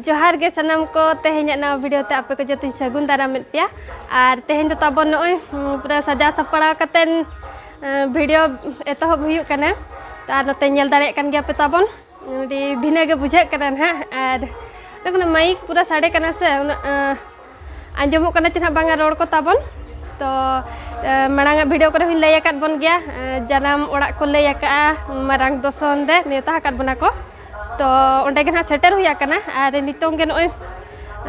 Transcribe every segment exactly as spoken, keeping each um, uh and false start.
ᱡᱚᱦᱟᱨ ᱜᱮ ᱥᱟᱱᱟᱢ ᱠᱚ, ᱛᱮᱦᱮᱧᱟᱜ ᱱᱟᱣᱟ ᱵᱷᱤᱰᱤᱭᱳ ᱛᱮ ᱟᱯᱮ ᱠᱚ ᱡᱚᱛᱚᱧ ᱥᱟᱹᱜᱩᱱ ᱫᱟᱨᱟᱢᱮᱫ ᱯᱮᱭᱟ᱾ ᱟᱨ ᱛᱮᱦᱮᱧ ᱫᱚ ᱛᱟᱵᱚᱱ ᱱᱚᱜᱼᱚᱭ, ᱩᱸ, ᱯᱩᱨᱟᱹ ᱥᱟᱡᱟᱣ ᱥᱟᱯᱲᱟᱣ ᱠᱟᱛᱮᱱ, ᱮᱸ, ᱵᱷᱤᱰᱤᱭᱳ ᱮᱛᱚᱦᱚᱵ ᱦᱩᱭᱩᱜ ᱠᱟᱱᱟ᱾ ᱛᱚ, ᱟᱨ ᱱᱚᱛᱮ ᱧᱮᱞ ᱫᱟᱲᱮᱭᱟᱜ ᱠᱟᱱ ᱜᱮᱭᱟ ᱯᱮ ᱛᱟᱵᱚᱱ, ᱟᱹᱰᱤ ᱵᱷᱤᱱᱟᱹ ᱜᱮ ᱵᱩᱡᱷᱟᱹᱜ ᱠᱟᱱᱟ ᱱᱟᱦᱟᱜ᱾ ᱟᱨ ᱚᱱᱟ ᱠᱷᱚᱱᱟᱜ ᱢᱟᱭᱤᱠ ᱯᱩᱨᱟᱹ ᱥᱟᱰᱮ ᱠᱟᱱᱟ ᱥᱮ, ᱩᱱᱟᱹᱜ, ᱮᱸ, ᱟᱸᱡᱚᱢᱚᱜ ᱠᱟᱱᱟ ᱪᱮ ᱱᱟᱦᱟᱜ ᱵᱟᱝᱟ ᱨᱚᱲ ᱠᱚ ᱛᱟᱵᱚᱱ᱾ ᱛᱚ, ᱮᱸ, ᱢᱟᱲᱟᱝᱟᱜ ᱵᱷᱤᱰᱤᱭᱳ ᱠᱚᱨᱮ ᱦᱚᱸᱧ ᱞᱟᱹᱭ ᱟᱠᱟᱫ ᱵᱚᱱ ᱜᱮᱭᱟ, ᱮᱸ, ᱡᱟᱱᱟᱢ ᱚᱲᱟᱜ ᱠᱚ ᱞᱟᱹᱭ ᱟᱠᱟᱫᱼᱟ, ᱢᱟᱨᱟᱝ ᱫᱚᱥᱚᱱ ᱨᱮ ᱱᱮᱣᱛᱟ ᱟᱠᱟᱫ ᱵᱚᱱᱟ ᱠᱚ᱾ ᱛᱚ ᱚᱸᱰᱮ ᱜᱮ ᱱᱟᱦᱟᱜ ᱥᱮᱴᱮᱨ ᱦᱩᱭ ᱟᱠᱟᱱᱟ᱾ ᱟᱨ ᱱᱤᱛᱚᱝ ᱜᱮ ᱱᱚᱜᱼᱚᱭ,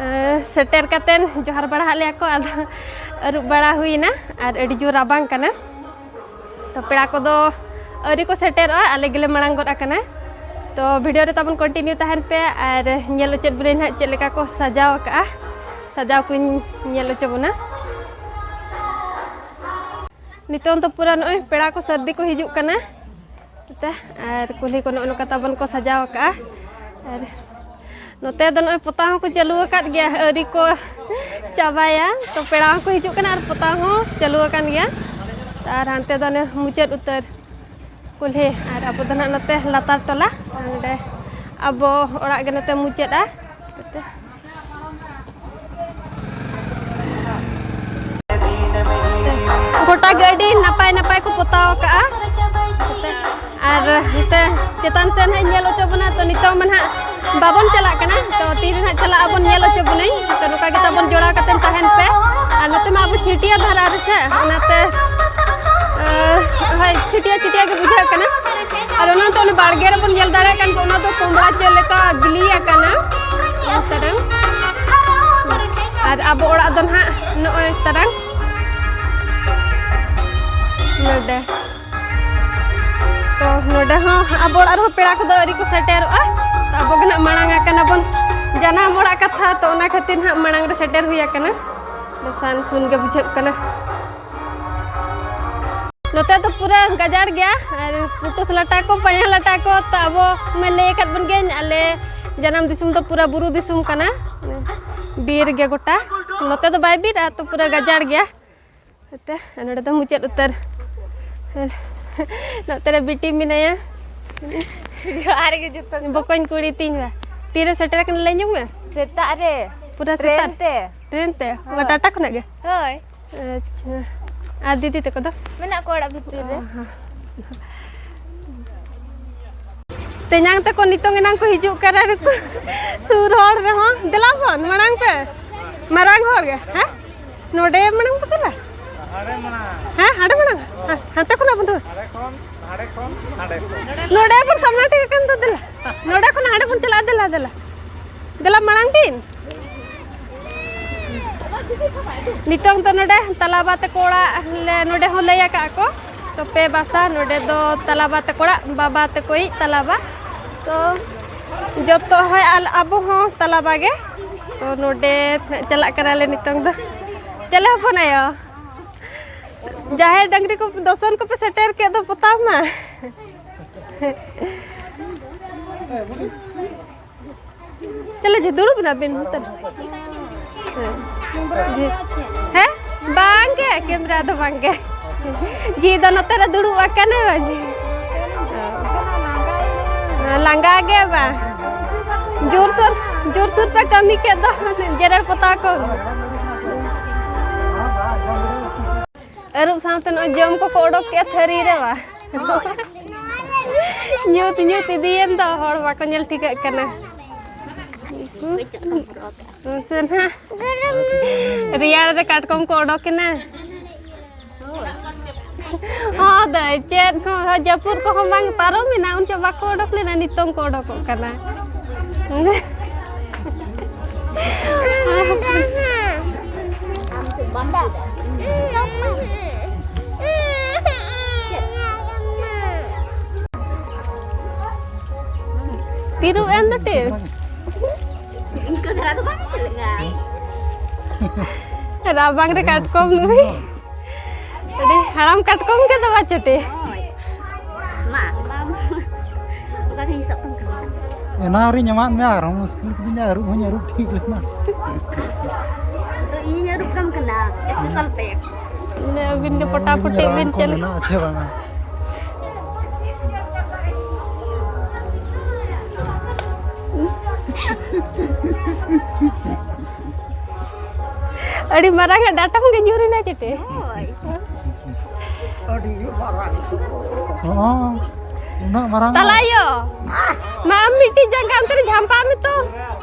ᱮᱸ, ᱥᱮᱴᱮᱨ ᱠᱟᱛᱮᱱ ᱡᱚᱦᱟᱨ ᱵᱟᱲᱟ ᱟᱫ ᱞᱮᱭᱟ ᱠᱚ, ᱟᱫᱚ ᱟᱹᱨᱩᱵ ᱵᱟᱲᱟ ᱦᱩᱭᱱᱟ᱾ ᱟᱨ ᱟᱹᱰᱤ ᱡᱳᱨ ᱨᱟᱵᱟᱝ ᱠᱟᱱᱟ᱾ ᱛᱚ ᱯᱮᱲᱟ ᱠᱚᱫᱚ ᱟᱹᱣᱨᱤ ᱠᱚ ᱥᱮᱴᱮᱨᱚᱜᱼᱟ, ᱟᱞᱮ ᱜᱮᱞᱮ ᱢᱟᱲᱟᱝ ᱜᱚᱫ ᱟᱠᱟᱱᱟ᱾ ᱛᱚ ᱵᱷᱤᱰᱤᱭᱳ ᱨᱮ ᱛᱟᱵᱚᱱ ᱠᱚᱱᱴᱤᱱᱤᱭᱩ ᱛᱟᱦᱮᱱ ᱯᱮ ᱟᱨ ᱧᱮᱞ ᱦᱚᱪᱚᱭᱮᱫ ᱵᱚᱱᱟᱹᱧ ᱱᱟᱦᱟᱜ ᱪᱮᱫ ᱞᱮᱠᱟ ᱠᱚ ᱥᱟᱡᱟᱣ ᱟᱠᱟᱫᱼᱟ, ᱥᱟᱡᱟᱣ ᱠᱚᱧ ᱧᱮᱞ ᱦᱚᱪᱚ ᱵᱚᱱᱟ᱾ ᱱᱤᱛᱚᱝ ᱫᱚ ᱯᱩᱨᱟᱹ ᱱᱚᱜᱼᱚᱭ ᱯᱮᱲᱟ ᱠᱚ ᱥᱟᱹᱨᱫᱤ ᱠᱚ ᱦᱤᱡᱩᱜ ᱠᱟᱱᱟ᱾ ᱟᱨ ᱠᱩᱞᱦᱤ ᱠᱚ ᱱᱚᱜᱼᱚ ᱱᱚᱝᱠᱟ ᱛᱟᱵᱚᱱ ᱠᱚ ᱥᱟᱡᱟᱣ ᱟᱠᱟᱫᱼᱟ᱾ ᱟᱨ ᱱᱚᱛᱮ ᱫᱚ ᱱᱚᱜᱼᱚᱭ ᱯᱚᱛᱟᱣ ᱦᱚᱸᱠᱚ ᱪᱟᱹᱞᱩ ᱟᱠᱟᱫ ᱜᱮᱭᱟ, ᱟᱹᱣᱨᱤ ᱠᱚ ᱪᱟᱵᱟᱭᱟ᱾ ᱛᱚ ᱯᱮᱲᱟ ᱦᱚᱸᱠᱚ ᱦᱤᱡᱩᱜ ᱠᱟᱱᱟ ᱟᱨ ᱯᱚᱛᱟᱣ ᱦᱚᱸ ᱪᱟᱹᱞᱩ ᱟᱠᱟᱱ ᱜᱮᱭᱟ᱾ ᱟᱨ ᱦᱟᱱᱛᱮ ᱫᱚ ᱚᱱᱮ ᱢᱩᱪᱟᱹᱫ ᱩᱛᱟᱹᱨ ᱠᱩᱞᱦᱤ, ᱟᱨ ᱟᱵᱚ ᱫᱚ ᱱᱟᱦᱟᱜ ᱱᱚᱛᱮ ᱞᱟᱛᱟᱨ ᱴᱚᱞᱟ, ᱟᱨ ᱱᱚᱰᱮ ᱟᱵᱚ ᱚᱲᱟᱜ ᱜᱮ ᱱᱚᱛᱮ ᱢᱩᱪᱟᱹᱫᱼᱟ᱾ ᱜᱚᱴᱟ ᱜᱮ ᱟᱹᱰᱤ ᱱᱟᱯᱟᱭ ᱱᱟᱯᱟᱭ ᱠᱚ ᱯᱚᱛᱟᱣ ᱟᱠᱟᱜᱼᱟ᱾ ᱟᱨ ᱱᱚᱛᱮ ᱪᱮᱛᱟᱱ ᱥᱮᱫ ᱦᱟᱸᱜ ᱤᱧ ᱧᱮᱞ ᱦᱚᱪᱚ ᱵᱚᱱᱟ᱾ ᱛᱚ ᱱᱤᱛᱚᱝ ᱢᱟ ᱱᱟᱦᱟᱜ ᱵᱟᱵᱚᱱ ᱪᱟᱞᱟᱜ ᱠᱟᱱᱟ, ᱛᱚ ᱛᱤᱱ ᱨᱮ ᱱᱟᱦᱟᱜ ᱪᱟᱞᱟᱜ ᱟᱵᱚᱱ ᱧᱮᱞ ᱦᱚᱪᱚ ᱵᱚᱱᱟᱹᱧ᱾ ᱛᱚ ᱱᱚᱝᱠᱟ ᱜᱮ ᱛᱟᱵᱚᱱ ᱡᱚᱲᱟᱣ ᱠᱟᱛᱮᱱ ᱛᱟᱦᱮᱱ ᱯᱮ᱾ ᱟᱨ ᱱᱚᱛᱮ ᱢᱟ ᱟᱵᱚ ᱪᱷᱤᱴᱤᱭᱟ ᱫᱷᱟᱨᱟ ᱨᱮ ᱥᱮ, ᱚᱱᱟᱛᱮ, ᱟᱸ, ᱦᱳᱭ, ᱪᱷᱤᱴᱤᱭᱟ ᱪᱷᱤᱴᱤᱭᱟ ᱜᱮ ᱵᱩᱡᱷᱟᱹᱜ ᱠᱟᱱᱟ᱾ ᱟᱨ ᱚᱱᱟ ᱫᱚ ᱚᱱᱟ ᱵᱟᱲᱜᱮ ᱨᱮᱵᱚᱱ ᱧᱮᱞ ᱫᱟᱲᱮᱭᱟᱜ ᱠᱟᱱ ᱜᱮ, ᱚᱱᱟ ᱫᱚ ᱠᱚᱢᱲᱟ ᱪᱮᱫ ᱞᱮᱠᱟ ᱵᱤᱞᱤ ᱟᱠᱟᱱᱟ᱾ ᱛᱟᱨᱟᱝ᱾ ᱟᱨ ᱟᱵᱚ ᱚᱲᱟᱜ ᱫᱚ ᱱᱟᱦᱟᱜ ᱱᱚᱜᱼᱚᱭ ᱛᱟᱨᱟᱝ ᱱᱚᱰᱮ᱾ ᱛᱚ ᱱᱚᱰᱮ ᱦᱚᱸ ᱟᱵᱚ ᱚᱲᱟᱜ ᱨᱮᱦᱚᱸ ᱯᱮᱲᱟ ᱠᱚᱫᱚ ᱟᱹᱣᱨᱤ ᱠᱚ ᱥᱮᱴᱮᱨᱚᱜᱼᱟ᱾ ᱛᱚ ᱟᱵᱚ ᱜᱮ ᱱᱟᱦᱟᱜ ᱢᱟᱲᱟᱝ ᱟᱠᱟᱱᱟ ᱵᱚᱱ ᱡᱟᱱᱟᱢ ᱚᱲᱟᱜ ᱠᱟᱛᱷᱟ, ᱛᱚ ᱚᱱᱟ ᱠᱷᱟᱹᱛᱤᱨ ᱱᱟᱦᱟᱜ ᱢᱟᱲᱟᱝ ᱨᱮ ᱥᱮᱴᱮᱨ ᱦᱩᱭ ᱟᱠᱟᱱᱟ᱾ ᱥᱟᱱ ᱥᱩᱱ ᱜᱮ ᱵᱩᱡᱷᱟᱹᱜ ᱠᱟᱱᱟ᱾ ᱱᱚᱛᱮ ᱫᱚ ᱯᱩᱨᱟᱹ ᱜᱟᱡᱟᱲ ᱜᱮᱭᱟ ᱟᱨ ᱯᱩᱴᱩᱥ ᱞᱟᱴᱟ ᱠᱚ, ᱯᱟᱭᱟ ᱞᱟᱴᱟ ᱠᱚ, ᱛᱚ ᱟᱵᱚ ᱢᱟ ᱞᱟᱹᱭ ᱟᱠᱟᱫ ᱵᱚᱱ ᱜᱮᱭᱟᱹᱧ, ᱟᱞᱮ ᱡᱟᱱᱟᱢ ᱫᱤᱥᱚᱢ ᱫᱚ ᱯᱩᱨᱟᱹ ᱵᱩᱨᱩ ᱫᱤᱥᱚᱢ ᱠᱟᱱᱟ, ᱵᱤᱨ ᱜᱮ ᱜᱚᱴᱟ᱾ ᱱᱚᱛᱮ ᱫᱚ ᱵᱟᱭ ᱵᱤᱨᱟ, ᱛᱚ ᱯᱩᱨᱟᱹ ᱜᱟᱡᱟᱲ ᱜᱮᱭᱟ᱾ ᱱᱚᱛᱮ, ᱟᱨ ᱱᱚᱰᱮ ᱫᱚ ᱢᱩᱪᱟᱹᱫ ᱩᱛᱟᱹᱨ᱾ ᱱᱚᱛᱮ ᱨᱮ ᱵᱤᱴᱤ ᱢᱮᱱᱟᱭᱟ᱾ ᱡᱚᱦᱟᱨ ᱜᱮ ᱡᱚᱛᱚ ᱠᱚ᱾ ᱵᱚᱠᱚᱧ ᱠᱩᱲᱤ ᱛᱤᱧ ᱵᱟ᱾ ᱛᱤᱨᱮ ᱥᱮᱴᱮᱨ ᱟᱠᱟᱱᱟ ᱞᱟᱹᱭ ᱧᱚᱜ ᱢᱮ᱾ ᱥᱮᱛᱟᱜ ᱨᱮ᱾ ᱯᱩᱨᱟᱹ ᱴᱨᱮᱱ ᱥᱮᱛᱟᱜ? ᱛᱮ᱾ ᱴᱨᱮᱱ ᱛᱮ? ᱚᱱᱟ ᱦᱳᱭ᱾ ᱴᱟᱴᱟ ᱠᱷᱚᱱᱟᱜ ᱜᱮ? ᱦᱳᱭ᱾ ᱟᱪᱪᱷᱟ᱾ ᱟᱨ ᱫᱤᱫᱤ ᱛᱟᱠᱚ ᱫᱚ? ᱢᱮᱱᱟᱜ ᱠᱚᱣᱟ ᱚᱲᱟᱜ ᱵᱷᱤᱛᱤᱨ ᱨᱮ᱾ ᱚ, ᱦᱚᱸ᱾ ᱛᱮᱧᱟᱝ ᱛᱟᱠᱚ ᱱᱤᱛᱚᱝ ᱮᱱᱟᱝ ᱠᱚ ᱦᱤᱡᱩᱜ ᱠᱟᱱᱟ ᱱᱩᱠᱩ ᱥᱩᱨ ᱦᱚᱲ ᱨᱮᱦᱚᱸ᱾ ᱫᱮᱞᱟ ᱵᱚᱱ ᱢᱟᱲᱟᱝ ᱯᱮ᱾ ᱢᱟᱨᱟᱝ ᱦᱚᱲ ᱜᱮ, ᱦᱮᱸ? ᱱᱚᱰᱮ ᱢᱟᱲᱟᱝ ᱯᱮ ᱫᱮᱞᱟ᱾ ᱦᱮᱸ, ᱦᱟᱸᱰᱮ ᱢᱟᱲᱟᱝ᱾ ᱦᱟᱱ-, ᱦᱟᱱᱛᱮ ᱠᱷᱚᱱᱟᱜ ᱵᱚᱱ ᱫᱩᱲᱩᱵ᱾ ᱱᱚᱰᱮ ᱵᱚᱱ ᱥᱟᱢᱱᱟ ᱴᱷᱤᱠ ᱟᱠᱟᱱ ᱫᱚ, ᱫᱮᱞᱟ᱾ ᱱᱚᱰᱮ ᱠᱷᱚᱱ ᱦᱟᱸᱰᱮ ᱵᱚᱱ ᱪᱟᱞᱟᱜᱼᱟ, ᱫᱮᱞᱟ, ᱫᱮᱞᱟ᱾ ᱫᱮᱞᱟ ᱢᱟᱲᱟᱝ ᱵᱤᱱ᱾ ᱱᱤᱛᱚᱝ ᱫᱚ ᱱᱚᱰᱮ ᱛᱟᱞᱟᱵᱟ ᱛᱟᱠᱚ ᱚᱲᱟᱜ ᱞᱮ, ᱱᱚᱰᱮ ᱦᱚᱸ ᱞᱟᱹᱭ ᱟᱠᱟᱫ ᱠᱚ, ᱛᱚ ᱯᱮ ᱵᱟᱥᱟ, ᱱᱚᱰᱮ ᱫᱚ ᱛᱟᱞᱟᱵᱟ ᱛᱟᱠᱚ ᱚᱲᱟᱜ, ᱵᱟᱵᱟ ᱛᱟᱠᱚᱭᱤᱡ ᱛᱟᱞᱟᱵᱟ᱾ ᱛᱚ ᱡᱚᱛᱚ ᱦᱚᱸ ᱟᱞ-, ᱟᱵᱚ ᱦᱚᱸ ᱛᱟᱞᱟᱵᱟ ᱜᱮ᱾ ᱛᱚ ᱱᱚᱰᱮ ᱱᱟᱜ ᱪᱟᱞᱟᱜ ᱠᱟᱱᱟᱞᱮ ᱱᱤᱛᱚᱝ ᱫᱚ᱾ ᱪᱚᱞᱚ ᱦᱚᱯᱚᱱ ᱟᱭᱳ, ᱡᱟᱦᱮᱨ ᱰᱟᱝᱨᱤ ᱠᱚ ᱫᱚᱥᱚᱱ ᱠᱚᱯᱮ ᱥᱮᱴᱮᱨ ᱠᱮᱫ ᱫᱚ ᱯᱚᱛᱟᱢ ᱢᱟ᱾ ᱪᱚᱞᱚ ᱡᱮ, ᱫᱩᱲᱩᱵ ᱮᱱᱟ ᱵᱤᱱ ᱱᱚᱛᱮ᱾ ᱦᱮᱸ? ᱵᱟᱝ ᱜᱮ, ᱠᱮᱢᱨᱟ ᱫᱚ ᱵᱟᱝ ᱜᱮ᱾ ᱡᱤ ᱫᱚ ᱱᱚᱛᱮ ᱨᱮ ᱫᱩᱲᱩᱵ ᱟᱠᱟᱱᱟ ᱢᱟᱹᱡᱷᱤ᱾ ᱞᱟᱸᱜᱟ ᱜᱮ ᱵᱟᱝ᱾ ᱡᱳᱨᱥᱳᱨ, ᱡᱳᱨᱥᱳᱨ ᱯᱮ ᱠᱟᱹᱢᱤ ᱠᱮᱫ ᱫᱚ, ᱡᱮᱨᱮᱲ ᱯᱚᱛᱟᱣ ᱠᱚ᱾ ᱟᱹᱨᱩᱵ ᱥᱟᱶᱛᱮ ᱱᱚᱜᱼᱚᱭ ᱡᱚᱢ ᱠᱚᱠᱚ ᱚᱰᱚᱠ ᱠᱮᱜᱼᱟ ᱛᱷᱟᱹᱨᱤ ᱨᱮ ᱵᱟ᱾ ᱧᱩᱛ ᱧᱩᱛ ᱤᱫᱤᱭᱮᱱ ᱫᱚ, ᱦᱚᱲ ᱵᱟᱠᱚ ᱧᱮᱞ ᱴᱷᱤᱠᱟᱹᱜ ᱠᱟᱱᱟ᱾ ᱥᱮ ᱱᱟᱦᱟᱜ ᱨᱮᱭᱟᱲ ᱨᱮ ᱠᱟᱴᱠᱚᱢ ᱠᱚ ᱚᱰᱚᱠ ᱮᱱᱟ᱾ ᱦᱚᱸ ᱫᱟᱹᱭ, ᱪᱮᱫ ᱦᱚᱸ ᱡᱟᱹᱯᱩᱫ ᱠᱚᱦᱚᱸ ᱵᱟᱝ ᱯᱟᱨᱚᱢᱮᱱᱟ, ᱩᱱ ᱡᱚᱦᱚᱜ ᱵᱟᱠᱚ ᱚᱰᱚᱠ ᱞᱮᱱᱟ, ᱱᱤᱛᱚᱝ ᱠᱚ ᱚᱰᱚᱠᱚᱜ ᱠᱟᱱᱟ᱾ ᱛᱤᱨᱩᱵ ᱮᱱ ᱫᱚ ᱴᱤᱢ᱾ ᱤᱱᱠᱟᱹ ᱫᱷᱟᱨᱟ ᱫᱚ ᱵᱟᱝ ᱧᱮᱞᱚᱜᱼᱟ᱾ ᱨᱟᱵᱟᱝ ᱨᱮ ᱠᱟᱴᱠᱚᱢ ᱱᱩᱭ᱾ ᱟᱹᱰᱤ ᱦᱟᱲᱟᱢ ᱠᱟᱴᱠᱚᱢ ᱜᱮ ᱫᱚ ᱵᱟᱪᱚᱴᱮ᱾ ᱦᱳᱭ᱾ ᱢᱟ, ᱢᱟ, ᱢᱟ᱾ ᱚᱱᱠᱟ ᱜᱮ ᱦᱤᱥᱟᱹᱵ ᱠᱟᱱ ᱠᱟᱱᱟ᱾ ᱮᱱᱟᱝ ᱨᱤᱧ ᱮᱢᱟᱫ ᱢᱮᱭᱟ, ᱟᱨᱦᱚᱸ ᱢᱩᱥᱠᱤᱞ ᱠᱤᱫᱤᱧᱟ, ᱟᱹᱨᱩᱵ ᱦᱚᱸᱧ ᱟᱹᱨᱩᱵ ᱴᱷᱤᱠ ᱞᱮᱱᱟ᱾ ᱛᱚ ᱤᱧ ᱟᱹᱨᱩᱵ ᱠᱟᱢ ᱠᱟᱱᱟ, special ᱛᱮ᱾ ᱤᱱᱟᱹ ᱟᱹᱵᱤᱱ ᱜᱮ ᱯᱚᱴᱟᱯᱚᱴᱤ ᱨᱟᱱ ᱵᱤᱱ ᱠᱚ ᱪᱟᱹᱞᱩ᱾ ᱢᱮᱱᱟᱜᱼᱟ ᱪᱮ ᱵᱟᱝᱟ? ᱟᱹᱰᱤ ᱢᱟᱨᱟᱝ ᱟᱜ ᱰᱟᱴᱚᱢ ᱜᱮ ᱧᱩᱨ ᱮᱱᱟ ᱪᱮᱴᱮ᱾ ᱦᱚᱸ, ᱩᱱᱟᱹᱜ ᱢᱟᱨᱟᱝ ᱛᱟᱞᱟ ᱟᱜ? ᱟᱭᱳ, ᱢᱟ ᱟᱢ ᱢᱤᱫᱴᱤᱡ ᱡᱟᱸᱜᱟ ᱚᱱᱛᱮ ᱨᱮ ᱡᱷᱟᱢᱯᱟ ᱢᱮ ᱛᱚ᱾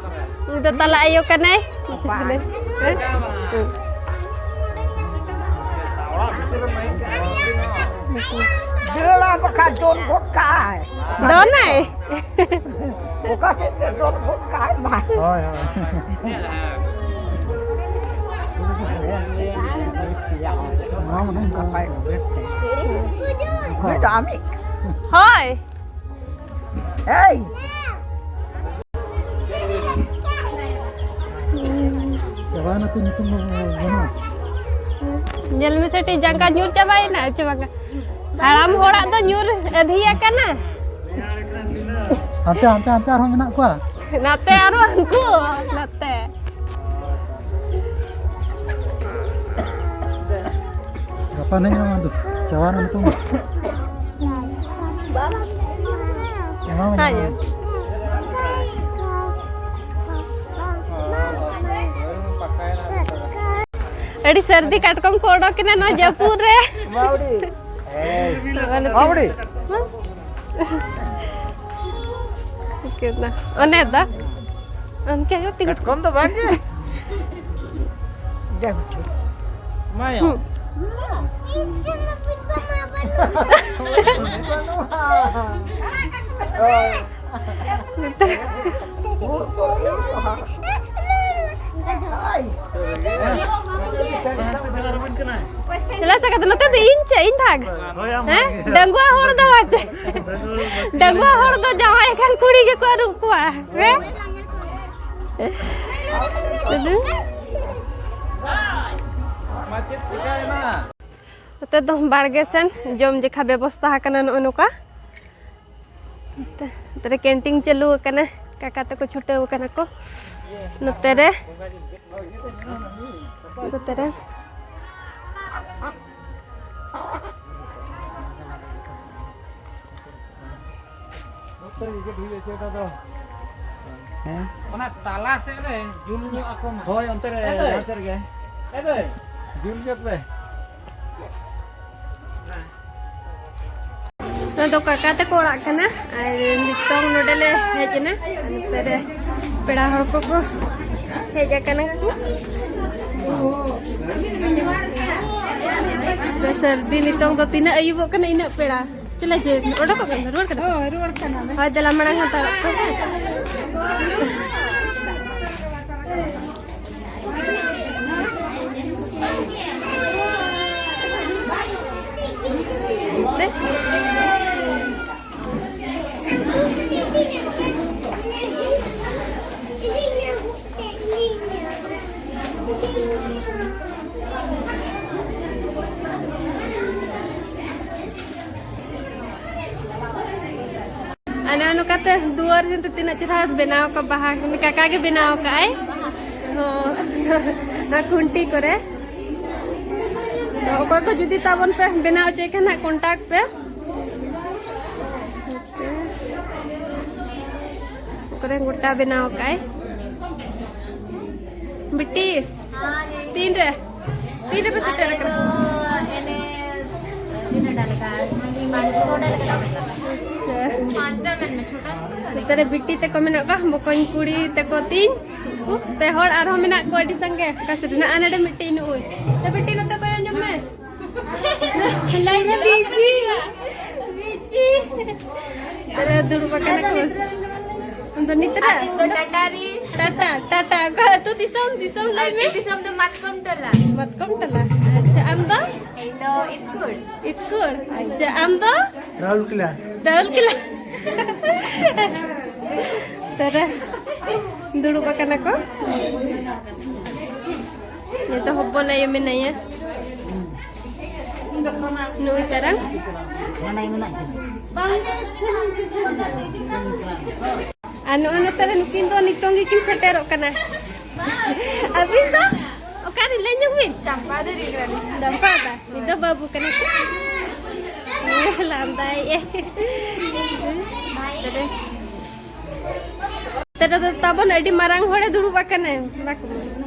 ᱩᱱᱤ ᱫᱚ ᱛᱟᱞᱟ ᱟᱭᱳ ᱠᱟᱱᱟᱭ᱾ ᱫᱟᱹᱲᱟ ᱵᱟᱠᱷᱟᱡ ᱫᱚᱱ ᱜᱚᱫ ᱠᱟᱜᱼᱟᱭ᱾ ᱫᱚᱱᱟᱭ᱾ ᱚᱠᱟ ᱥᱮᱫ ᱛᱮ ᱫᱚᱱ ᱜᱚᱫ ᱠᱟᱜᱼᱟᱭ ᱢᱟ᱾ ᱦᱳᱭ, ᱦᱳᱭ᱾ ᱱᱚᱣᱟ ᱢᱟᱱᱮ ᱱᱟᱯᱟᱭ ᱩᱢᱮᱨ ᱛᱮ᱾ ᱱᱩᱭ ᱫᱚ ᱟᱢᱤᱡ? ᱦᱳᱭ᱾ ᱮᱭ! ᱪᱟᱵᱟᱭᱮᱱᱟ ᱛᱚ, ᱧᱩᱛᱩᱢ ᱫᱚ ᱵᱟᱹᱱᱩᱜᱼᱟ᱾ ᱧᱮᱞ ᱢᱮᱥᱮ, ᱴᱤᱡ ᱡᱟᱸᱜᱟ ᱧᱩᱨ ᱪᱟᱵᱟᱭᱮᱱᱟ ᱪᱮ ᱵᱟᱝᱟ? ᱦᱟᱲᱟᱢ ᱦᱚᱲᱟᱜ ᱫᱚ ᱧᱩᱨ ᱟᱹᱫᱷᱤ ᱟᱠᱟᱱᱟ᱾ ᱦᱟᱱᱛᱮ, ᱦᱟᱱᱛᱮ, ᱦᱟᱱᱛᱮ ᱟᱨᱦᱚᱸ ᱢᱮᱱᱟᱜ ᱠᱚᱣᱟ᱾ ᱱᱟᱛᱮ ᱟᱨᱦᱚᱸ ᱩᱱᱠᱩ, ᱱᱟᱛᱮ᱾ ᱜᱟᱯᱟ ᱱᱟᱧ ᱮᱢᱟᱢᱟ ᱫᱚ᱾ ᱪᱟᱵᱟᱭᱮᱱᱟ ᱱᱤᱛᱚᱝ ᱫᱚ᱾ ᱮᱢᱟᱢᱟᱹᱧ, ᱦᱮᱸ᱾ ᱮᱢᱟᱢᱟᱹᱧ᱾ ᱟᱹᱰᱤ ᱥᱟᱹᱨᱫᱤ ᱠᱟᱴᱠᱚᱢ ᱠᱚ ᱚᱰᱚᱠ ᱮᱱᱟ ᱱᱚᱣᱟ ᱡᱟᱹᱯᱩᱫ ᱨᱮ᱾ ᱢᱟᱣᱲᱤ᱾ ᱢᱟᱣᱲᱤ᱾ ᱪᱤᱠᱟᱹᱭᱮᱱᱟ? ᱚᱱᱮ ᱫᱚ᱾ ᱚᱱᱠᱟ ᱜᱮ ᱛᱤᱸᱜᱩ᱾ ᱠᱟᱴᱠᱚᱢ ᱫᱚ ᱵᱟᱝ ᱜᱮ᱾ ᱦᱩᱸ᱾ ᱪᱮᱫᱟᱜ ᱥᱮ ᱠᱟᱛᱮ ᱱᱚᱛᱮ ᱫᱚ ᱤᱧ ᱪᱮᱫ ᱤᱧ ᱵᱷᱟᱜᱽ? ᱦᱮᱸ? ᱰᱟᱺᱜᱩᱣᱟᱹ ᱦᱚᱲ ᱫᱚ ᱵᱟᱝ ᱪᱮᱫ? ᱰᱟᱺᱜᱩᱣᱟᱹ ᱦᱚᱲ ᱫᱚ ᱡᱟᱶᱟᱭ ᱠᱷᱟᱱ ᱠᱩᱲᱤ ᱜᱮᱠᱚ ᱟᱹᱨᱩᱵ ᱠᱚᱣᱟ᱾ ᱦᱮᱸ? ᱱᱚᱛᱮ ᱫᱚ ᱵᱟᱲᱜᱮ ᱥᱮᱱ ᱡᱚᱢ ᱡᱮᱠᱷᱟ ᱵᱮᱵᱚᱥᱛᱷᱟ ᱟᱠᱟᱱᱟ ᱱᱚᱜᱼᱚ ᱱᱚᱝᱠᱟ᱾ ᱱᱚᱛᱮ ᱨᱮ canteen ᱪᱟᱹᱞᱩ ᱟᱠᱟᱱᱟ, ᱠᱟᱠᱟ ᱛᱟᱠᱚ ᱪᱷᱩᱴᱟᱹᱣ ᱟᱠᱟᱱᱟ ᱠᱚ ᱱᱚᱛᱮ ᱨᱮ᱾ ᱱᱚᱛᱮ ᱨᱮ᱾ ᱚᱱᱟ ᱛᱟᱞᱟ ᱥᱮᱫ ᱨᱮ ᱡᱩᱞ ᱧᱚᱜ ᱟᱠᱚ ᱢᱟ᱾ ᱦᱳᱭ, ᱚᱱᱛᱮ ᱨᱮ, ᱮ ᱫᱟᱹᱭ᱾ ᱦᱟᱱᱛᱮ ᱨᱮᱜᱮ᱾ ᱮ ᱫᱟᱹᱭ᱾ ᱡᱩᱞ ᱧᱚᱜ ᱯᱮ᱾ ᱱᱚᱣᱟ ᱫᱚ ᱠᱟᱠᱟ ᱛᱟᱠᱚ ᱚᱲᱟᱜ ᱠᱟᱱᱟ᱾ ᱟᱨ ᱱᱤᱛᱚᱝ ᱱᱚᱰᱮ ᱞᱮ ᱦᱮᱡ ᱮᱱᱟ᱾ ᱟᱨ ᱱᱚᱛᱮ ᱨᱮ ᱯᱮᱲᱟ ᱦᱚᱲ ᱠᱚᱠᱚ ᱦᱮᱡ ᱟᱠᱟᱱᱟ ᱠᱚ᱾ ᱥᱟᱹᱨᱫᱤ ᱱᱤᱛᱚᱝ ᱫᱚ ᱛᱤᱱᱟᱹᱜ ᱟᱹᱭᱩᱵᱚᱜ ᱠᱟᱱᱟ, ᱤᱱᱟᱹᱜ ᱯᱮᱲᱟ᱾ ᱪᱮᱫ ᱞᱮ ᱪᱮᱫ? ᱚᱰᱚᱠᱚᱜ ᱠᱟᱱᱟ, ᱨᱩᱣᱟᱹᱲ ᱠᱟᱱᱟ? ᱦᱳᱭ, ᱨᱩᱣᱟᱹᱲ ᱠᱟᱱᱟ ᱞᱮ᱾ ᱦᱳᱭ, ᱫᱮᱞᱟ ᱢᱟᱲᱟᱝ ᱦᱟᱛᱟᱲᱚᱜ ᱯᱮ᱾ ᱟᱨ ᱱᱚᱜᱼᱚ ᱱᱚᱝᱠᱟᱛᱮ ᱫᱩᱣᱟᱹᱨ ᱧᱮᱞᱛᱮ ᱛᱤᱱᱟᱹᱜ ᱪᱮᱦᱨᱟ ᱵᱮᱱᱟᱣ ᱠᱟᱜ, ᱵᱟᱦᱟ ᱠᱟᱠᱟ ᱜᱮ ᱵᱮᱱᱟᱣ ᱠᱟᱜᱼᱟᱭ᱾ ᱦᱚᱸ, ᱱᱚᱣᱟ ᱠᱷᱩᱱᱴᱤ ᱠᱚᱨᱮ᱾ ᱛᱚ ᱚᱠᱚᱭ ᱠᱚ ᱡᱩᱫᱤ ᱛᱟᱵᱚᱱ ᱯᱮ ᱵᱮᱱᱟᱣ ᱦᱚᱪᱚᱭ ᱠᱷᱟᱱ ᱦᱟᱸᱜ contact ᱯᱮ᱾ ᱚᱠᱚᱭ ᱠᱚᱨᱮ ᱜᱚᱴᱟ ᱵᱮᱱᱟᱣ ᱠᱟᱜᱼᱟᱭ᱾ ᱵᱤᱴᱤ, ᱛᱤᱱᱨᱮ? ᱛᱤᱱ ᱨᱮᱯᱮ ᱥᱮᱴᱮᱨ ᱟᱠᱟᱱᱟ? ᱟᱪᱪᱷᱟ᱾ ᱱᱚᱛᱮ ᱨᱮ ᱵᱤᱴᱤ ᱛᱟᱠᱚ ᱢᱮᱱᱟᱜ ᱠᱚᱣᱟ, ᱵᱚᱠᱚᱧ ᱠᱩᱲᱤ ᱛᱟᱠᱚ ᱛᱤᱧ᱾ ᱯᱮ ᱦᱚᱲ ᱟᱨᱦᱚᱸ ᱢᱮᱱᱟᱜ ᱠᱚᱣᱟ ᱟᱹᱰᱤ ᱥᱟᱸᱜᱮ᱾ ᱚᱠᱟ ᱥᱮᱫ ᱨᱮ? ᱱᱚᱜᱼᱚᱭ ᱱᱚᱰᱮ ᱢᱤᱫᱴᱤᱡ ᱱᱩᱜᱼᱩᱭ᱾ ᱛᱚ ᱵᱤᱴᱤ, ᱱᱚᱛᱮ ᱠᱚᱭᱚᱜ ᱧᱚᱜ ᱢᱮ᱾ ᱞᱟᱹᱭ ᱢᱮ, ᱵᱤᱡᱤ᱾ ᱵᱤᱡᱤ᱾ ᱟᱨᱮ, ᱫᱩᱲᱩᱵ ᱟᱠᱟᱱᱟ ᱠᱚ᱾ ᱟᱢ ᱫᱚ ᱱᱤᱛ ᱨᱮ? ᱟᱹᱞᱤᱧ ᱫᱚ ᱴᱟᱴᱟ ᱨᱮ᱾ ᱴᱟᱴᱟ, ᱴᱟᱴᱟ᱾ ᱚᱠᱟ ᱟᱹᱛᱩ ᱫᱤᱥᱚᱢ? ᱫᱤᱥᱚᱢ ᱞᱟᱹᱭ ᱢᱮ᱾ ᱟᱹᱛᱩ ᱫᱤᱥᱚᱢ ᱫᱚ ᱢᱟᱛᱠᱚᱢ ᱴᱚᱞᱟ᱾ ᱢᱟᱛᱠᱚᱢ ᱴᱚᱞᱟ᱾ ᱟᱪᱪᱷᱟ, ᱟᱢ ᱫᱚ? ᱤᱧ ᱫᱚ ᱤᱛᱠᱩᱲ᱾ ᱤᱛᱠᱩᱲ᱾ ᱟᱪᱪᱷᱟ, ᱟᱢ ᱫᱚ? ᱨᱟᱩᱨᱠᱮᱞᱟ᱾ ᱨᱟᱩᱨᱠᱮᱞᱟ᱾ ᱛᱟᱨᱟ ᱫᱩᱲᱩᱵ ᱟᱠᱟᱱᱟ ᱠᱚ᱾ ᱱᱤᱛᱚᱜ ᱦᱚᱯᱚᱱ ᱟᱭᱳ ᱢᱮᱱᱟᱭᱟ᱾ ᱱᱩᱭ ᱛᱟᱨᱟ᱾ ᱢᱟᱱᱟᱭ ᱢᱮᱱᱟᱜ ᱠᱤᱱᱟ᱾ ᱟᱨ ᱱᱚᱜᱼᱚᱭ ᱱᱚᱛᱮ ᱨᱮ ᱱᱩᱠᱤᱱ ᱫᱚ ᱱᱤᱛᱚᱝ ᱜᱮᱠᱤᱱ ᱥᱮᱴᱮᱨᱚᱜ ᱠᱟᱱᱟ᱾ ᱟᱹᱵᱤᱱ ᱫᱚ ᱚᱠᱟᱨᱮ? ᱞᱟᱹᱭ ᱧᱚᱜ ᱵᱤᱱ᱾ ᱪᱟᱢᱯᱟ ᱫᱚ ᱨᱤᱜᱽᱨᱟᱱᱤ᱾ ᱪᱟᱢᱯᱟ ᱫᱟ, ᱱᱤᱛ ᱫᱚ ᱵᱟᱹᱵᱩ ᱠᱟᱱᱟ ᱠᱚ᱾ ᱞᱟᱸᱫᱟᱭᱮᱫ᱾ ᱛᱮ ᱫᱚ ᱛᱟᱵᱚᱱ ᱟᱹᱰᱤ ᱢᱟᱨᱟᱝ ᱦᱚᱲᱮ ᱫᱩᱲᱩᱵ ᱟᱠᱟᱱᱟᱭ᱾ ᱵᱟᱠᱚ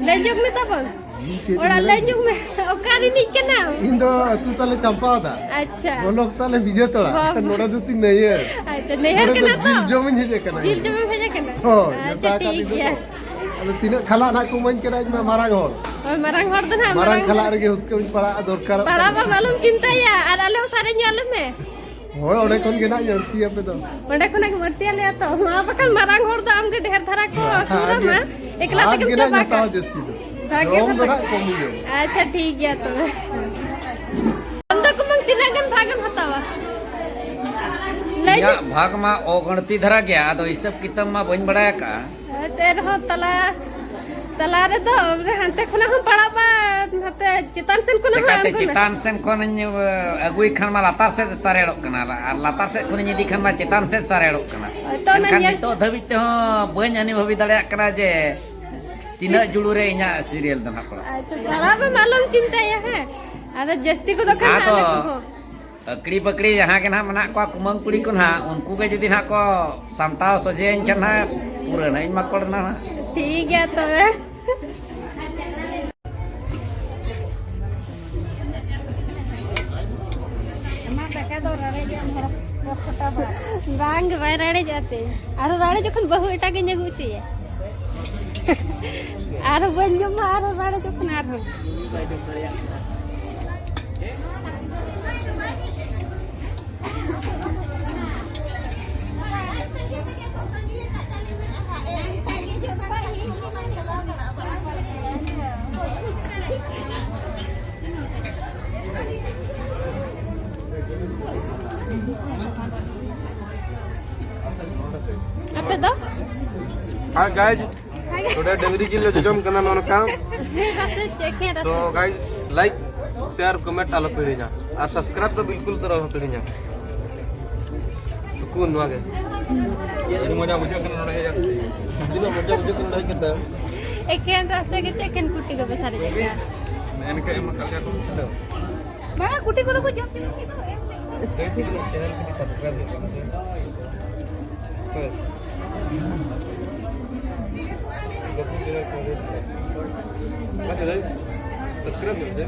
ᱞᱟᱹᱭ ᱧᱚᱜ ᱢᱮ ᱛᱟᱵᱚᱱ᱾ ᱤᱧ ᱪᱮᱫ ᱤᱧ ᱚᱲᱟᱜ ᱞᱟᱹᱭ ᱞᱟᱹᱭ ᱧᱚᱜ ᱢᱮ᱾ ᱚᱠᱟ ᱨᱤᱱᱤᱡ ᱠᱟᱱᱟᱢ? ᱤᱧ ᱫᱚ ᱟᱹᱛᱩ ᱛᱟᱞᱮ ᱪᱟᱢᱯᱟᱣᱫᱟ᱾ ᱟᱪᱪᱷᱟ᱾ ᱵᱚᱞᱚᱠ ᱛᱟᱞᱮ ᱵᱤᱡᱮᱛᱟᱲᱟ᱾ ᱦᱚᱸ᱾ ᱱᱚᱰᱮ ᱫᱚ ᱛᱤᱧ ᱱᱟᱹᱭᱦᱟᱹᱨ᱾ ᱟᱪᱪᱷᱟ, ᱱᱟᱹᱭᱦᱟᱹᱨ ᱱᱚᱰᱮ ᱫᱚ ᱠᱟᱱᱟ ᱛᱚ? ᱡᱤᱞ ᱡᱚᱢᱤᱧ ᱦᱮᱡ ᱟᱠᱟᱱᱟ ᱡᱤᱞ ᱤᱧ ᱫᱚ᱾ ᱡᱚᱢᱮᱢ ᱦᱮᱡ ᱟᱠᱟᱱᱟ? ᱦᱳᱭ, ᱟᱪᱪᱷᱟ, ᱢᱮᱛᱟ ᱟᱠᱟᱫ ᱴᱷᱤᱠ ᱤᱧ ᱫᱚ ᱜᱮᱭᱟ᱾ ᱛᱚ᱾ ᱟᱫᱚ ᱛᱤᱱᱟᱹᱜ ᱠᱷᱟᱞᱟᱜ ᱱᱟᱜ ᱠᱚ ᱤᱢᱟᱹᱧ ᱠᱟᱱᱟ, ᱤᱧ ᱢᱟ ᱢᱟᱨᱟᱝ ᱦᱚᱲ᱾ ᱦᱳᱭ, ᱢᱟᱨᱟᱝ ᱦᱚᱲ ᱫᱚ ᱱᱟᱜ ᱢᱟᱨᱟᱝ ᱢᱟᱨᱟᱝ ᱠᱷᱟᱞᱟᱜ ᱨᱮᱜᱮ ᱦᱩᱛᱠᱟᱹᱢ ᱯᱟᱲᱟᱜᱼᱟ, ᱫᱚᱨᱠᱟᱨᱚᱜ ᱯᱟᱲᱟᱣ ᱠᱟᱱᱟ᱾ ᱢᱟ ᱟᱞᱚᱢ ᱪᱤᱱᱛᱟᱹᱭᱟ, ᱟᱨ ᱟᱞᱮ ᱦᱚᱸ ᱥᱟᱨᱮᱡ ᱧᱚᱜ ᱟᱞᱮ ᱢᱮ᱾ ᱦᱳᱭ, ᱚᱸᱰᱮ ᱠᱷᱚᱱ ᱜᱮ ᱱᱟᱜ ᱤᱧ ᱟᱹᱲᱛᱤᱭᱟ ᱟᱯᱮ ᱫᱚ᱾ ᱚᱸᱰᱮ ᱠᱷᱚᱱᱟᱜ ᱜᱮ ᱵᱟᱹᱲᱛᱤ ᱟᱞᱮᱭᱟ ᱛᱚ᱾ ᱢᱟ ᱵᱟᱠᱷᱟᱱ ᱢᱟᱨᱟᱝ ᱦᱚᱲ ᱫᱚ ᱟᱢᱜᱮ ᱰᱷᱮᱨ ᱫᱷᱟᱨᱟ ᱠᱚ ᱟᱹᱥᱩᱞ ᱟᱢᱟ, ᱮᱠᱞᱟ ᱵᱷᱟᱜᱽ ᱛᱮᱜᱮᱢ ᱜᱮ ᱱᱟᱜ ᱪᱟᱵᱟ ᱤᱧ ᱦᱟᱛᱟᱣᱟ ᱠᱟᱜᱼᱟ᱾ ᱡᱟᱹᱥᱛᱤ ᱫᱚ᱾ ᱵᱷᱟᱜᱮ ᱡᱚᱢ ᱫᱚ ᱠᱟᱛᱷᱟ᱾ ᱱᱟᱜ ᱠᱚᱢ ᱜᱮ᱾ ᱟᱪᱪᱷᱟ, ᱴᱷᱤᱠ ᱜᱮᱭᱟ ᱛᱚᱵᱮ᱾ ᱟᱢ ᱫᱚ ᱠᱩᱢᱟᱹᱝ ᱛᱤᱱᱟᱹᱜ ᱜᱟᱱ ᱵᱷᱟᱜᱽ ᱮᱢ ᱦᱟᱛᱟᱣᱟ? ᱞᱟᱹᱭ ᱤᱧᱟᱹᱜ ᱢᱮ᱾ ᱵᱷᱟᱜᱽ ᱢᱟ ᱚᱜᱚᱬᱛᱤ ᱫᱷᱟᱨᱟ ᱜᱮᱭᱟ, ᱟᱫᱚ ᱦᱤᱥᱟᱹᱵ ᱠᱤᱛᱟᱹᱵ ᱢᱟ ᱵᱟᱹᱧ ᱵᱟᱲᱟᱭ ᱟᱠᱟᱜᱼᱟ᱾ ᱮᱱᱛᱮ ᱨᱮᱦᱚᱸ ᱛᱟᱞᱟ, ᱛᱟᱞᱟ ᱨᱮᱫᱚ ᱦᱟᱱᱛᱮ ᱠᱷᱚᱱᱟᱜ ᱦᱚᱸ ᱯᱟᱲᱟᱜ ᱢᱟ, ᱱᱟᱛᱮ ᱪᱮᱛᱟᱱ ᱥᱮᱱ ᱠᱷᱚᱱᱟᱜ ᱦᱚᱸ ᱪᱮᱠᱟᱛᱮ ᱮᱢ ᱠᱟᱱᱟ᱾ ᱪᱮᱛᱟᱱ ᱥᱮᱱ ᱠᱷᱚᱱᱤᱧ, ᱟᱹᱜᱩᱭ ᱠᱷᱟᱱ ᱢᱟ ᱞᱟᱛᱟᱨ ᱥᱮᱫ ᱥᱟᱨᱮᱲᱚᱜ ᱠᱟᱱᱟ, ᱟᱨ ᱞᱟᱛᱟᱨ ᱥᱮᱫ ᱠᱷᱚᱱᱤᱧ ᱤᱫᱤ ᱠᱷᱟᱱ ᱢᱟ ᱪᱮᱛᱟᱱ ᱥᱮᱫ ᱥᱟᱨᱮᱲᱚᱜ ᱠᱟᱱᱟ᱾ ᱦᱳᱭ, ᱛᱚ ᱚᱱᱟ ᱮᱱᱠᱷᱟᱱ ᱧᱮᱞ ᱱᱤᱛᱚᱜ ᱫᱷᱟᱹᱵᱤᱡ ᱛᱮᱦᱚᱸ ᱵᱟᱹᱧ ᱟᱹᱱᱤ ᱵᱷᱟᱹᱵᱤ ᱫᱟᱲᱮᱭᱟᱜ ᱠᱟᱱᱟ ᱡᱮ ᱛᱤᱱᱟᱹᱜ ᱡᱩᱲᱩ ᱨᱮ ᱤᱧᱟᱹᱜ serial ᱫᱚ ᱱᱟᱦᱟᱜ ᱯᱟᱲᱟᱜ᱾ ᱟᱪᱪᱷᱟ, ᱛᱟᱞᱟ ᱨᱮ ᱟᱞᱚᱢ ᱪᱤᱱᱛᱟᱹᱭᱟ, ᱦᱮᱸ᱾ ᱟᱫᱚ ᱡᱟᱹᱥᱛᱤ ᱠᱚᱫᱚ ᱠᱷᱟᱱ ᱟᱫᱚ ᱟᱞᱮ ᱠᱚᱦᱚᱸ᱾ ᱟᱹᱠᱲᱤ ᱵᱟᱹᱠᱲᱤ ᱡᱟᱦᱟᱸ ᱜᱮ ᱱᱟᱦᱟᱜ ᱢᱮᱱᱟᱜ ᱠᱚᱣᱟ ᱠᱩᱢᱟᱹᱝ ᱠᱩᱲᱤ ᱠᱚ ᱱᱟᱦᱟᱜ, ᱩᱱᱠᱩ ᱜᱮ ᱡᱩᱫᱤ ᱱᱟᱦᱟᱜ ᱠᱚ ᱥᱟᱢᱴᱟᱣ ᱥᱚᱡᱷᱮᱭᱟᱹᱧ ᱠᱷᱟᱱ ᱱᱟᱦᱟᱜ, ᱯᱩᱨᱟᱹ ᱱᱟᱦᱟᱜ ᱤᱧ ᱢᱟᱠᱚᱲ ᱱᱟ ᱱᱟᱦᱟᱜ᱾ ᱴᱷᱤᱠ ᱜᱮᱭᱟ ᱛᱚᱵᱮ᱾ ᱟᱢᱟᱜ ᱫᱟᱠᱟ ᱫᱚ ᱨᱟᱲᱮᱡ ᱮᱢ ᱦᱚᱨᱚᱜ ᱯᱚᱴᱟ ᱵᱟᱲᱟ᱾ ᱵᱟᱝ ᱜᱮ, ᱵᱟᱭ ᱨᱟᱲᱮᱡᱚᱜᱼᱟ ᱛᱮ᱾ ᱟᱨᱦᱚᱸ ᱨᱟᱲᱮᱡ ᱡᱚᱠᱷᱚᱱ ᱵᱟᱹᱦᱩ ᱮᱴᱟᱜ ᱜᱮᱧ ᱟᱹᱜᱩ ᱦᱚᱪᱚᱭᱟ᱾ ᱟᱨᱦᱚᱸ ᱵᱟᱹᱧ ᱡᱚᱢᱟ, ᱟᱨᱦᱚᱸ ᱨᱟᱲᱮᱡᱚᱜ ᱠᱟᱱᱟ ᱟᱨᱦᱚᱸ᱾ ᱟᱯᱮ ᱫᱚ? Hi guys, ᱱᱚᱰᱮ ᱰᱟᱹᱝᱨᱤ ᱡᱤᱞ ᱞᱮ ᱡᱚᱡᱚᱢ ᱠᱟᱱᱟ ᱱᱚᱜᱼᱚ ᱱᱚᱝᱠᱟ᱾ ᱨᱟᱥᱮ ᱪᱮᱫ ᱮᱠᱮᱱ ᱨᱟᱥᱮ? So guys, like, share, comment ᱟᱞᱚ ᱯᱮ ᱦᱤᱲᱤᱧᱟ, ᱟᱨ subscribe ᱫᱚ ᱵᱤᱞᱠᱩᱞ ᱛᱮ ᱟᱞᱚ ᱯᱮ ᱦᱤᱲᱤᱧᱟ᱾ ᱥᱩᱠᱩᱱ ᱱᱚᱣᱟ ᱜᱮ᱾ ᱟᱹᱰᱤ ᱢᱚᱡᱟ ᱵᱩᱡᱷᱟᱹᱜ ᱠᱟᱱᱟ ᱱᱚᱰᱮ ᱦᱮᱡ ᱠᱟᱛᱮ᱾ ᱛᱤᱱᱟᱹᱜ ᱢᱚᱡᱟ ᱵᱩᱡᱷᱟᱹᱜ ᱠᱟᱱᱟ ᱱᱚᱰᱮ ᱦᱮᱡ ᱠᱟᱛᱮ᱾ ᱮᱠᱮᱱ ᱨᱟᱥᱮ ᱜᱮ ᱪᱮᱫ ᱮᱠᱮᱱ ᱠᱩᱴᱤ ᱠᱚᱯᱮ ᱥᱟᱨᱮᱡ ᱟᱠᱟᱫ? ᱮᱱᱠᱟ ᱮᱢ ᱟᱠᱟᱫ ᱞᱮᱭᱟ ᱠᱚ᱾ ᱵᱟᱝᱟ, ᱠᱩᱴᱤ ᱠᱚᱫᱚ ᱠᱚ ᱡᱚᱢ ᱪᱟᱵᱟ ᱠᱮᱫᱟ, ᱮᱢ ᱠᱮᱫ ᱠᱚᱣᱟ᱾ ᱛᱮ ᱠᱩᱴᱤ ᱪᱮᱱᱮᱞ ᱠᱟᱹᱴᱤᱡ subscribe ᱦᱩᱭᱩᱜ ᱛᱟᱢᱟ ᱥᱮ᱾ ᱦᱳᱭ᱾ ᱜᱟᱛᱮ ᱪᱮᱱᱮᱞ ᱠᱚ ᱦᱩᱭᱩᱜ ᱠᱟᱱᱟ᱾ ᱜᱟᱛᱮ ᱞᱟᱹᱭ ᱥᱟᱵᱥᱠᱨᱟᱭᱤᱵ ᱧᱚᱜ ᱛᱮ᱾